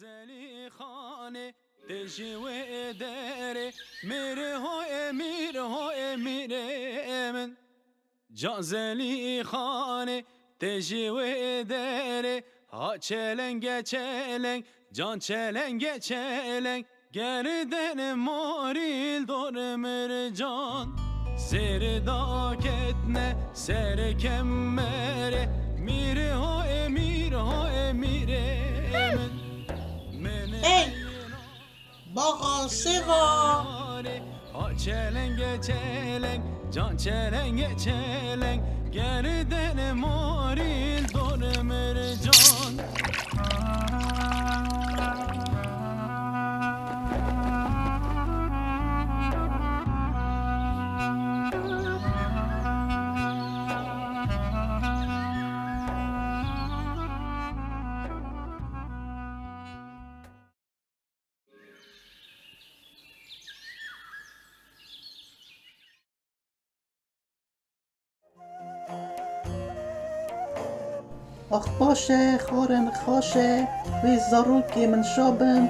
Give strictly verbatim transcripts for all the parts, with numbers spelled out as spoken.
Zelîxanê tê ji wê derê, mêrê ho ê mîr ho ê mîrê min. Can Zelîxanê tê ji wê derê, ha çelenge çeleng, can çelenge çeleng. Gerdene morî li dor mircan, zêrê daketine ser kemerê. Mîrê ho ê mîr ho ê mîrê min. Hey! Baxa sêva! Ha çelenge çeleng, can çelenge çeleng. Gerdene morî li dor mircan. Ax baş e, xwarên xaş e, wê zarokê min şa bin.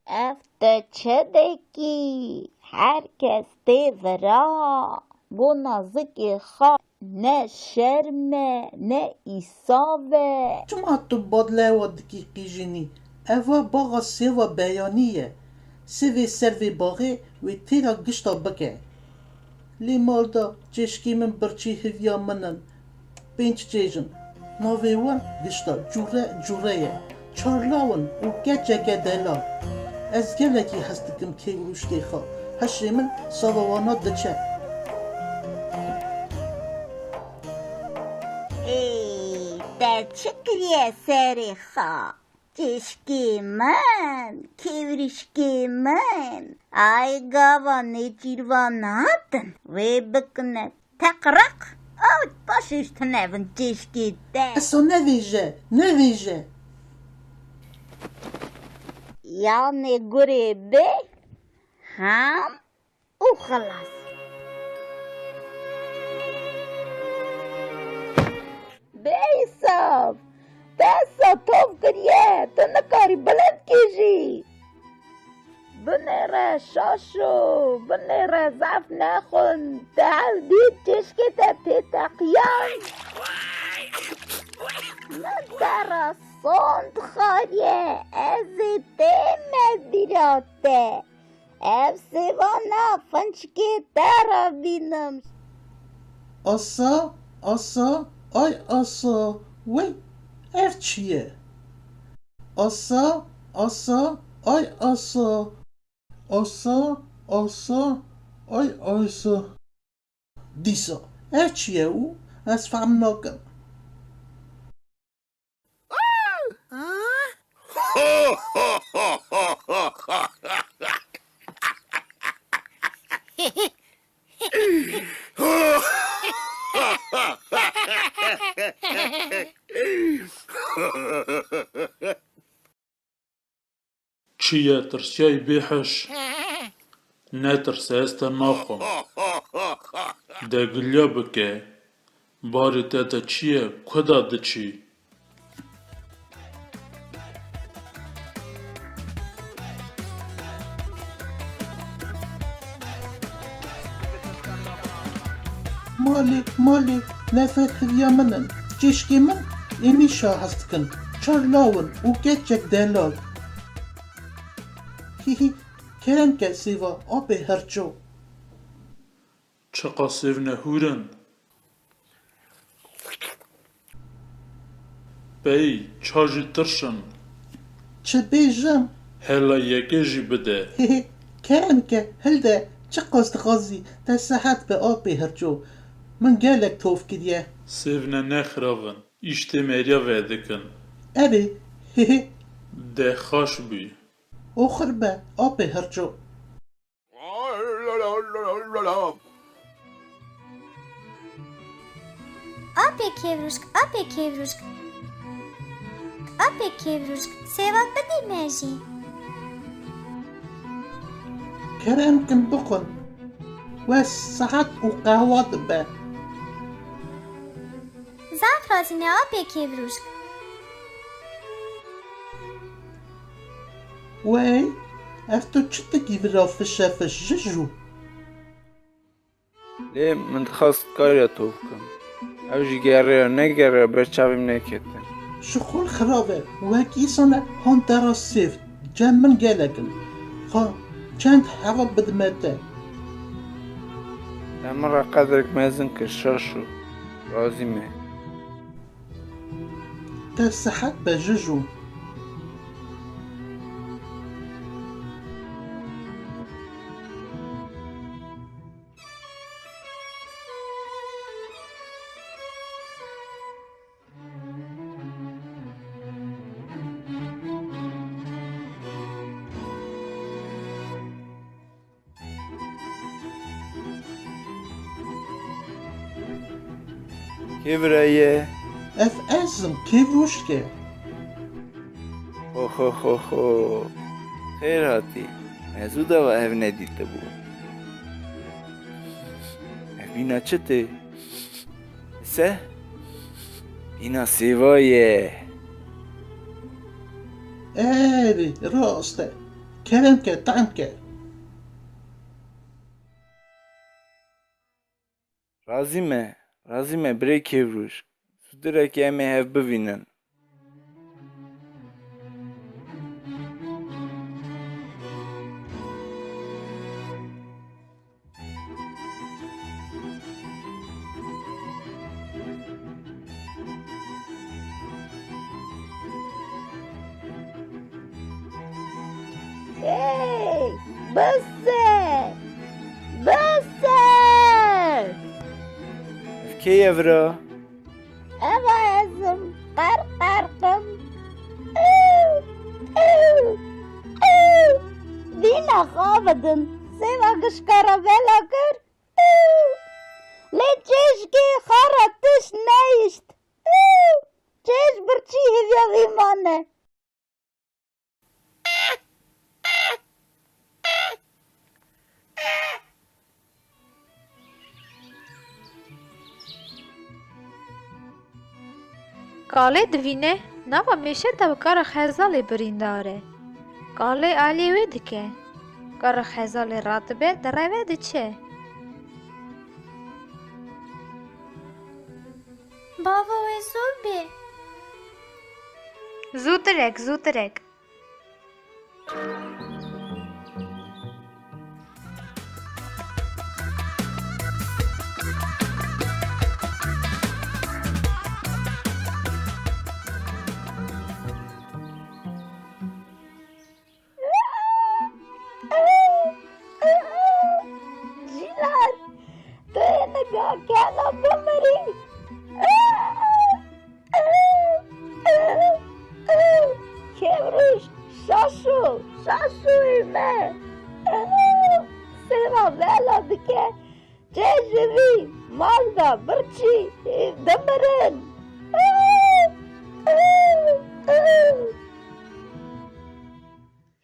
Ev te çi dikî? Her kes tê vira. Bo nazikê xwe ne şerm e, ne îsav e. Çima tu badlewa dikî qîjînî? Eva baxa sêva beyanî ye. Sêvê ser vê baxê wê têra gişta bike. Lê mal de çêşkê min birçî hêviya min in. Pênc çêj in. Navê wan gişta cûre cûre ye. Çar law in û keçeke delal. Ez gelekî hez dikim kêvrûşkê xwe. Hişê min sava wana diçe. Ê, te çi kiriye serê xwe? Çêşkê min, kêvrîşkê min, ay gava nêçîrvan hatin, wê bikine teqreq, ew paşê ji tune bin çêşkê te. Eso nevêje, nevêje. Yanê gurê bê, ham û xilas. Bêyîsaf, te sa tov kiriye, tu nikarî bilind kî jî. Binêre şaşo, binêre zaf nexwin, te ew dît çêşkê te pê teqiyan. Min te re son dixwariye, ez ê tême bîra te. Ev sêvana finçkê te re bînim. Asa, asa, ay asa, wey, ev çi ye? Asa, asa, ay asa. Asa, asa, ay asa. Dîsa, ev çi ye û ez fehm nakim. Çi ye tirsiyayî bêhiş? Netirse, ez te naxwim. De giliya bike. Barê te de çi ye? Ku de diçî? Malê, malê, nefer hêviya min in. Çêşkê min êmî şa hez dikin. Çar law in û keçek delal. Hî hî, kerem ke sêva apê herço. Çiqa sêvne hûr in. Pey, ça jî tirş in. Çi bêjim? Hela yekê jî bide. Kerem ke, hilde, çiqas dixwazî, te sihet be apê hirço. Min gelek tov kiriye. Sêvne ne xirav in. Îştê meriya vedikin. Erê. De xaş bûy. Oxir be, apê hirço. Apê kêvrûşk, apê kêvrûşk. Apê kêvrûşk, sêva bidî me jî. Kerem kin bixwin. Wes saet û qehwa dibe. Zaf razî ne apê Kêvrûşk. Wey, ev tu çi dikî vira fişefiş Jijû? Lê min dixwest kariya to bikim. Ew jî geriya negeriya ber çavê min neketin. Şixul xirab e, wek îsane han dera sêv, cem min gelek in. Xwe çend heval bidime te. Te min re qedrek mezin kir Şaşo. Razî me. Te sihet be Jijû. Kê vira ye? Ev ez im, Kêvrûşk e. Ho, ho, ho, ho. Xêr hatî. Me zû dava ev nedîtibû. Ev bîna çi tê? Se? Bîna sêva ye. Erê, rast e. Kerem ke, tam ke. Razî me, razî me birê Kêvrûşk. Zûdirek em ê hev bivînin. Hey, bise! Bise! Ev kê ye vira? Eva ez im, qerqerq im. Bîna xwe bidin, sêva gişka re bela kir. Lê çêjkê xwe re tişt nehişt. Çêj birçî hêviya vî mane. Kalê divîne nava mêşe de bi kara xezalê birîndar e. Kalê aliyê wê dike. Kara xezalê radibe direve diçe. Bavo wê zû bê. Zûtirek, zûtirek. Cîlan, tu yê niha kena bimirî. Kevriş, şaşo, şaşoyê me. Sêva vela dike, cejivî, mal da birçî, dimirin.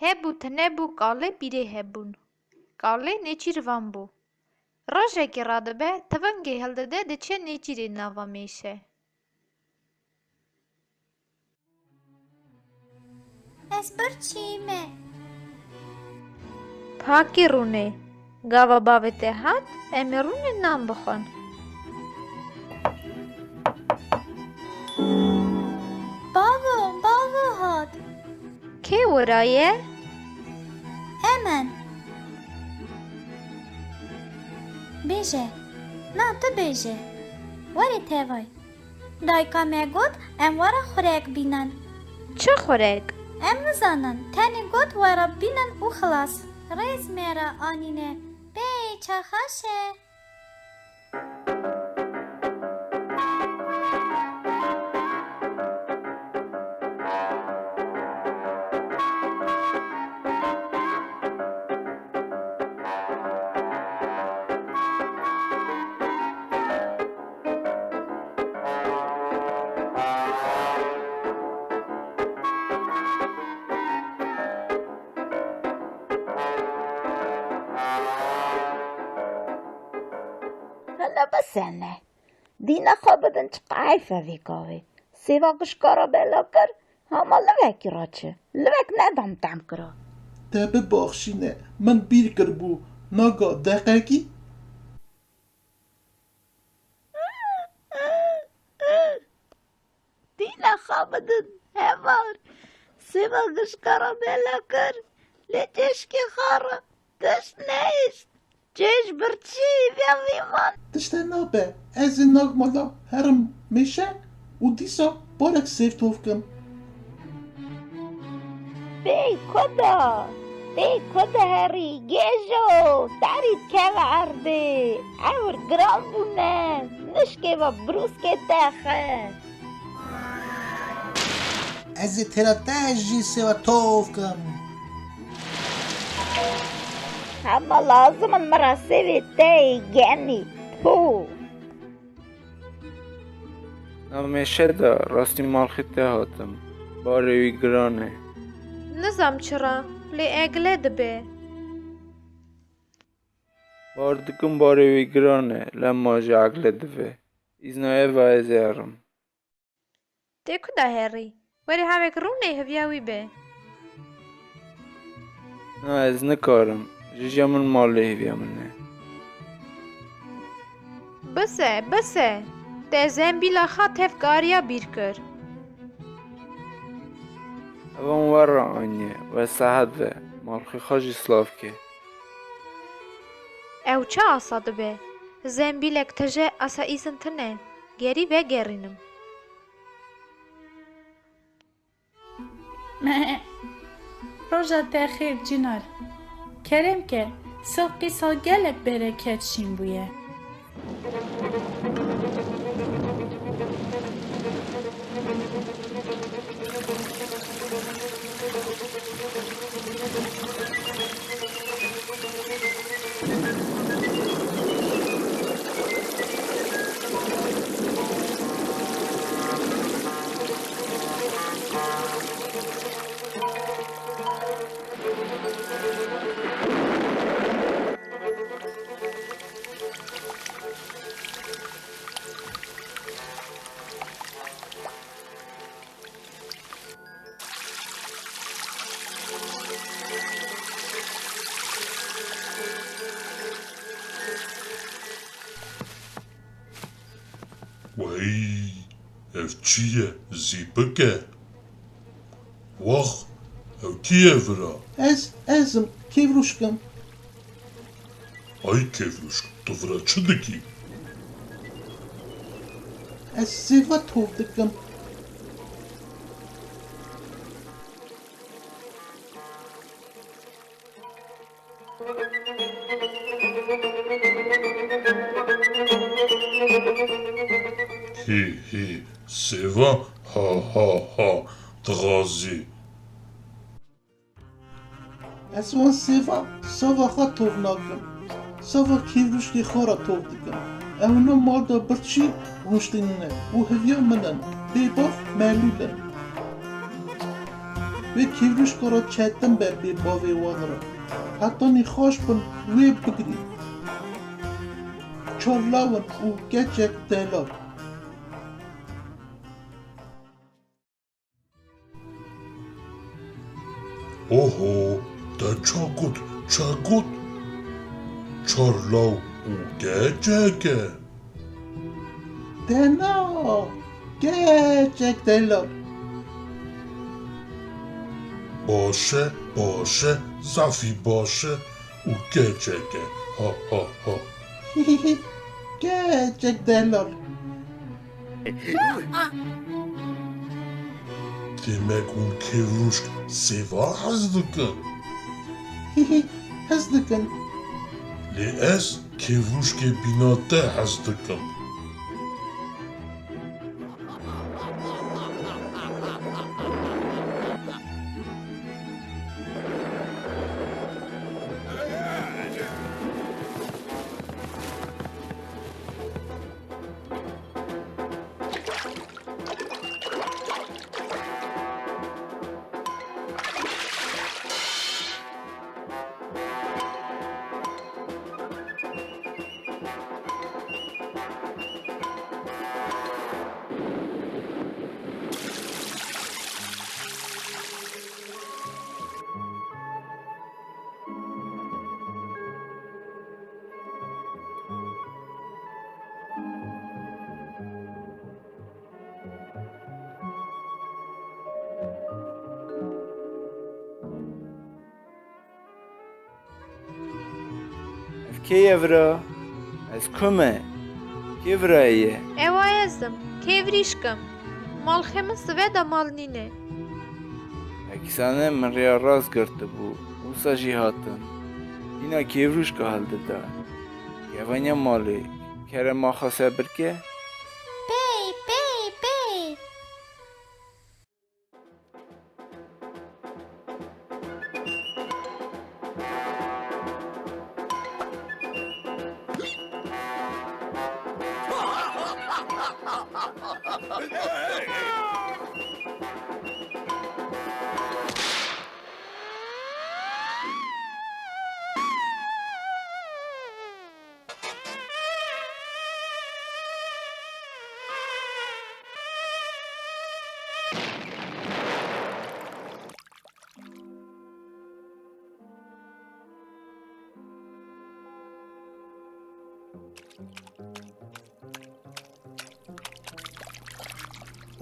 Hebû tune bû kalê pîrê hebûn. Kalê nêçîr van bû. Rojekê radibe, tivingê hildide diçe nêçîrê nava mêşe. Ez birçî me. Pakî rûnê. Gava bavê te hat, em ê rûnê nan bixwin. Bavo, bavo hat. Kê wira ye? Hemen. Bêje. Na, tu bêje. Were tevay. Dayika me got, em were xurek bînin. Çi xurek? Em nizanin. Tenê got were bînin û xilas. Rêz me re anîne. Pê, çaxaş e. Hela bes e ne. Dîna xwe bidin çiqa heyf e vê gavê. Sêva gişka re bela kir, hema livekî re çi. Livek nedam tehm kira. Te bibaxşîne, min bîr kiribû, naga deqekî. Dîna xwe bidin, heval. Sêva gişka re bela kir, lê çêşkê xwe re tişt nehişt. Çêj birçî hêviya vî man. Tişte nabe, ez ê nag mala herim mêşe û dîsa barek sêv tov kim. Tê ku de? Tê ku de herî gêjo? Derî dikeve erdê. Ewr giran bûne. Nişkê ve brûskê te xe. Ez ê têra te jî sêva tov kim. Hema lazim in min re sêvê te yê genî. Pû. Na mêşe de rastî malxî te hatim. Barê wî giran e. Nizam çira, lê egle dibe. Bar dikim barê wî giran e, lema jî egle dibe. Îzna eva ez ê herim. Tê ku de herî? Werî havek rûnê hêviya wî be. Na, ez nikarim. Jîja min malê hêviya min e. Bise, bise. Te zembîla xwe tev kariya bîr kir. Evan we re aniye, we sehet ve. Malxê xwe jî silav ke. Ew çi asa dibe? Zembîlek tije asa îzin tine. Gerî vegerînim. Roja te xêr Cînar. Kerem ke, sal qîsa gelek bereket şîn bûye. Wey, ev çi ye? Zîpik e. Wax, ew kî ye vira? Ez, ez im, kêvrûşk im. Ay kêvrûşk, tu vira çi dikî? Ez sêva tov dikim. Hî, hî, sêva, ha, ha, ha, dixazî. Ez wan sêva, sava xwe tov nakim. Sava kêvrûşkê xwe re tov dikim. Ew ne marda birçî rûniştînî ne û hêviya min in. Bêbav melûl in. Wê kêvrûşka re çetin be bê bavê wan re. Heta nîxaş bin wê bigirî. Çar law in û keçek delal. Oho, te ça got, ça got? Çar law û keçek e. Dena, keçek delal. Baş e, baş e, zafî baş e û keçek e. Ha, ha, ha. Keçek delal. Demek hûn kêvrûşk sêva hez dikin? Hez dikin. Lê ez kêvrûşkê bîna te hez dikim. Kê ye vira? Ez ku me? Kê vira ye? Ewa ez im. Kêvrîşk im. Malxê min sibe de mal nîne. Hekîsane min rêya rast girtibû. Wisa jî hatin. Nîna kêvrûşka hildida. Kevaniya malê. Kerema xwe sebir ke. Pey, pey, pey.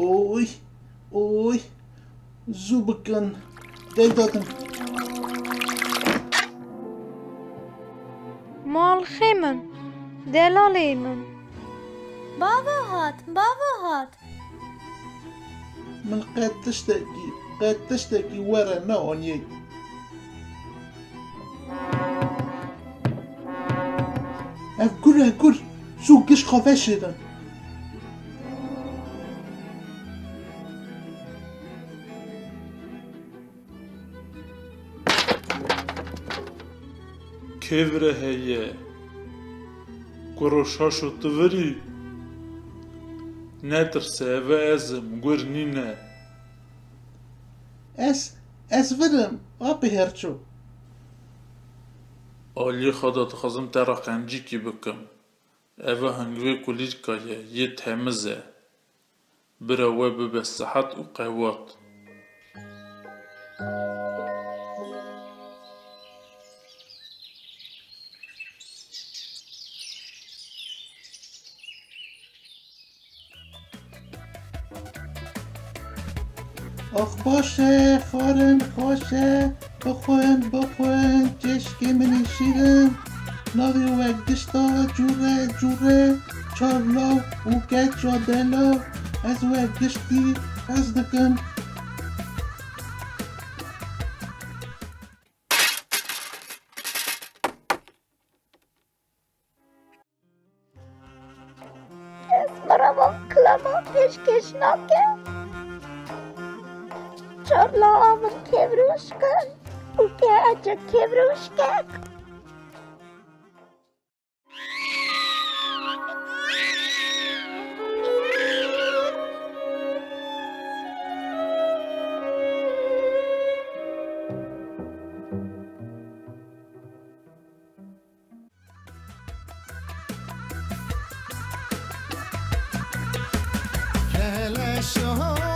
Oy, oy, zû bikin. Dey datin. Malxê min, delalê min. Bavo hat, bavo hat. Min qet tiştekî, qet tiştekî we re neanî. Ev gur e, gur. Zû giş xwe veşêrin. Kê vir e heye? Kuro şaş û tu vir î? Netirse, eve ez im, gur nîne. Ez, ez vir im, apê Herço. Aliyê xwe de dixwazim te re qencîkî bikim. Eve hingvê kulîlka ye, yê temiz e. Bira we bibe sihet û qewat. Ax baş e, xwarin xweş e, bixwin, bixwin, çêşkê min ê şîrin. Navê we gişta cûre cûre, çar law û keça delaw, ez we giştî hez dikim. Ez merava kilama pêşkêş nakim. Çar lawa min kêvrûşk in û ke ece kêvrûşkek. Keleşo.